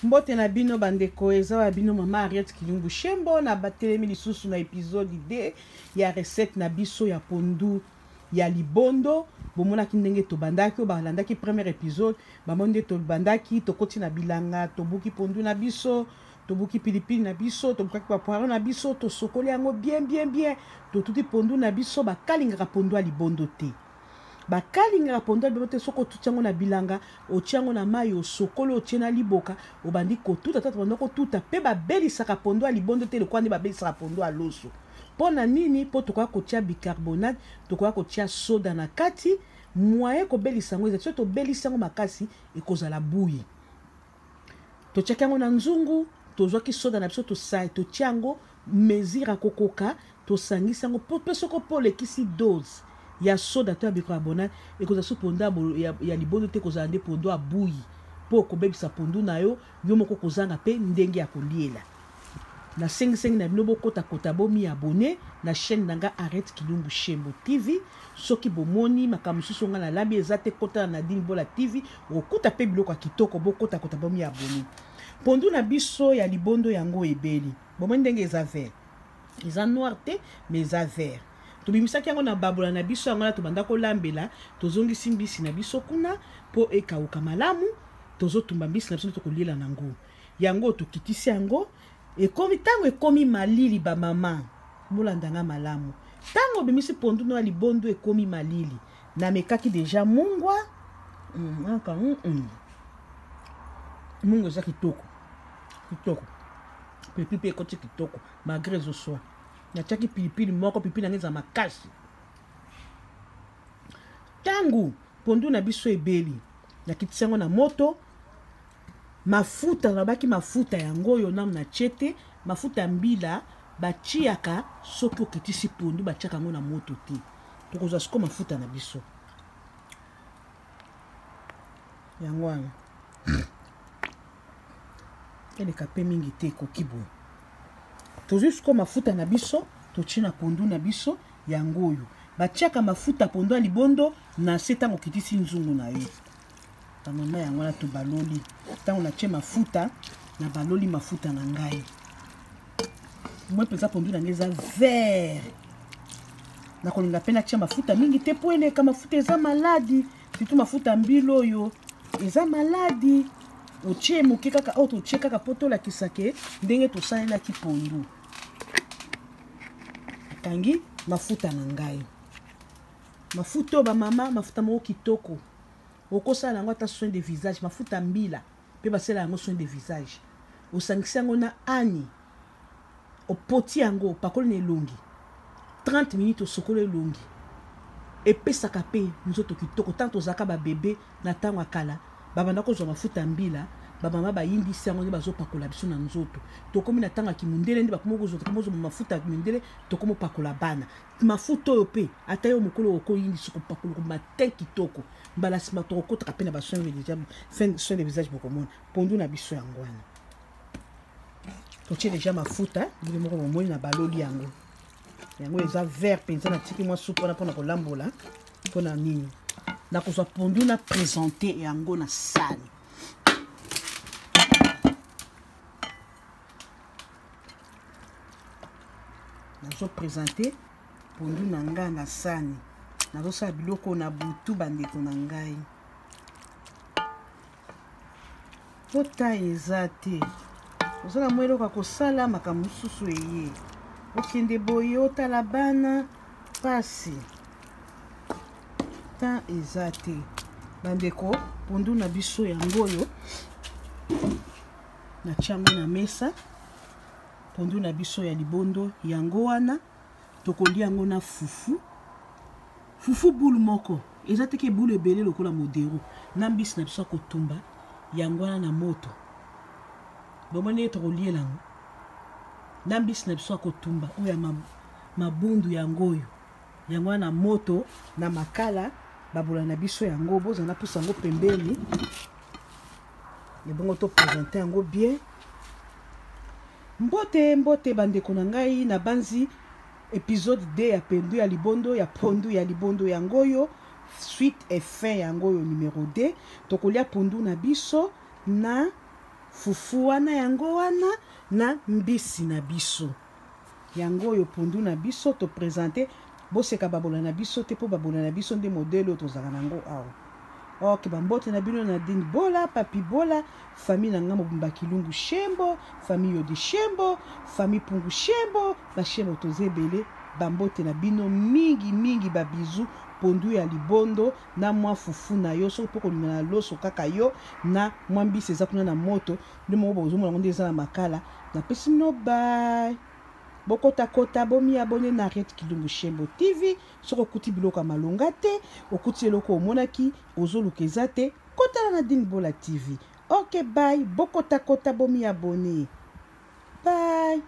Mbote na bino bandeko, eza wa bino mama Harriet Kilumbu Shembo na batelemi lisusu na episode 2 ya recette na biso ya pondu ya libondo. Bomonaki ndenge tobandaki, oyo balandaki premier episode bamoni nde tobandaki, tokoti na bilanga, tobuki pondu na biso, tobuki pilipili na biso, tobukaki ba poireau na biso, tosokoli yango bien bien bien, totuti pondu na biso. Bakalingaka pondu ya libondo te, bakalingaka pondu ya libondo te. Soki otuti yango na bilanga, otie yango na mai, osokoli, otie na liboka, obandi kotuta tata, banda kotuta. Mpe babelisaka pondu ya libondo te lokola nde babelisaka pondu ya loso. Mpo na nini? Mpo tokoka kotia bicarbonate, tokoka kotia soda na kati. Moyen kobelisa yango ezali, soki tobelisi yango makasi ekozala buyi. Totiaki yango na nzungu, tozwaki soda na biso, totia yango mesure ya kokoka, tosangisi yango. Mpe soki mpo olekisi dose ya soda to ya bicarbonate, ekozala so pondu ya libondo te, ekozala nde pondu ya buyi, mpo okobebisa pondu na yo yo moko, kozanga mpe ndenge ya koliela. Nasengisengi na bino bokotakota, bomi abonner na chaîne na nga Harriet Kilumbu Shembo TV. Soki bomoni makambo mosusu nga nalambi eza te, kota na Nadine Bola TV, okokuta mpe biloko ya kitoko. Bokotakota, bomi abonner. Pondu na biso ya libondo yango ebeli, bomoni ndenge eza vert, eza noir te mais eza vert. Tobimisaki yango na babola na biso, yango wana tobanda kolambela. Tozongisi mbisi na biso kuna mpo ekauka malamu. Tozotumba mbisi na biso nde tokoliela nango yango. Tokitisi yango, ekomi ntango ekomi malili. Bamama, bolanda nga malamu, ntango obimisi pondu no ya libondo ekomi malili, namekaki deja mungwa, aka mungwa eza kitoko kitoko, pilipili mpe ekoti kitoko malgré ezoswa. Natiaki pilipili moko, pilipili yango eza makasi. Ntango pondu na biso ebeli, nakitisi yango na moto. Mafuta nalobaki, mafuta yango oyo nanu natie te, mafuta ya mbila batiaka soki okitisi pondu, batiaka yango na moto te. Tokozwa siko mafuta na biso yango wana, eleka mpe mingi te, ekoki boye. Tozwi siko mafuta na biso, totie na pondu na biso yango oyo. Batiaka mafuta pondu ya libondo na se ntango okitisi nzungu na yo. Bamama, yango wana tobaloli. Ntango natie mafuta, na baloli mafuta na ngai mwe mpenza, pondu na ngai eza vert. Nakolinga mpe natia mafuta mingi te mpo eleka mafuta eza maladi, surtout mafuta mbilo oyo eza maladi. Otie moke kaka, oyo totie kaka mpo tolakisa ke ndenge tosalelaki pondu. Akangi mafuta na ngai, mafuta oyo bamama, mafuta moko kitoko, okosala yango ata soin de visage. Mafuta mbila mpe basala yango soin de visage. Osangisi yango na ani, opoti yango, opakoli na elongi 30 minutes, osokoli elongi, epesaka mpe nzoto kitoko. Ntango tozalaka babebe na ntango ya kala, babanda kozwa mafuta ya mbila, bamama bayindisi yango nde bazopakola biso na nzoto. Tokomi na ntango ya kimundele nde bakomi kozwa mafuta ya kimundele, tokomi opakola bana mafuta oyo. Mpe ata yo mokolo okoyindisa, kopakola matin kitoko. Mbala nsima tokokotaka mpe na basoin de visage. Bokomona pondu na biso yango wana, totie deja mafuta, bino moko bomoni na baloli yango. Yango eza vert mpenza. Natiki mwa supu wana mpona kolambola. Mpona nini? Nakozwa pondu na présente yango na sani. Nazoprésente pondu na ngai na sani. Nazosala biloko na butu, bandeko na ngai, po ta eza te. Oza na mwa eloko ya kosala, makambo mosusu eye, okende boye, otala bana, pasi, temps eza te. Bandeko, pondu na biso yango oyo, natia yango na mesa. Pondu na biso ya libondo yango wana, tokolia yango na fufu. Fufu bulu moko eza teke, bulu ebele lokola modero, na mbisi na biso ya kotumba yango wana na moto. Bomoni ndenge tokoliela yango na mbisi na biso ya kotumba oyo ya mabundu yango oyo, yango wana na moto na makala. Babola na biso yango, bozala na pusa yango pembeni, ebongo topresente yango bien. Mbote mbote bandeko na ngai, na banzi épisode 2 ya pondu ya libondo, ya pondu ya libondo yango oyo, suite et fin yango oyo, numéro 2. Tokolia pondu na biso na Fufu wana yango wana na mbisi na biso. Yango oyo pondu na biso to presente. Boseka babola na biso te, mpo babola na biso nde modele oyo tozalaka na yango awa. Ok, bambote na bino Nadine Bola, Papi Bola, famille na nga mobimba Kilungu Shembo, famille Yodi Shembo, famille Pungu Shembo, ba Shembo toza ebele. Bambote na bino mingi mingi, ba bisous. Pondu ya libondo na mwa fufu na yo, soki mpo kolinga na loso kaka yo na mwa mbisi eza kuna na moto nde moko bozomona yango nde eza na makala. Napesi bino bye, bokotakota, bomiabone na Henriette Kilumbu Shembo TV. Soki okuti biloko ya malonga te, okuti eloko omonaki ozoluka eza te, kotala na Nadine Bola TV. Ok, bye, bokotakota, bomiabone, bye.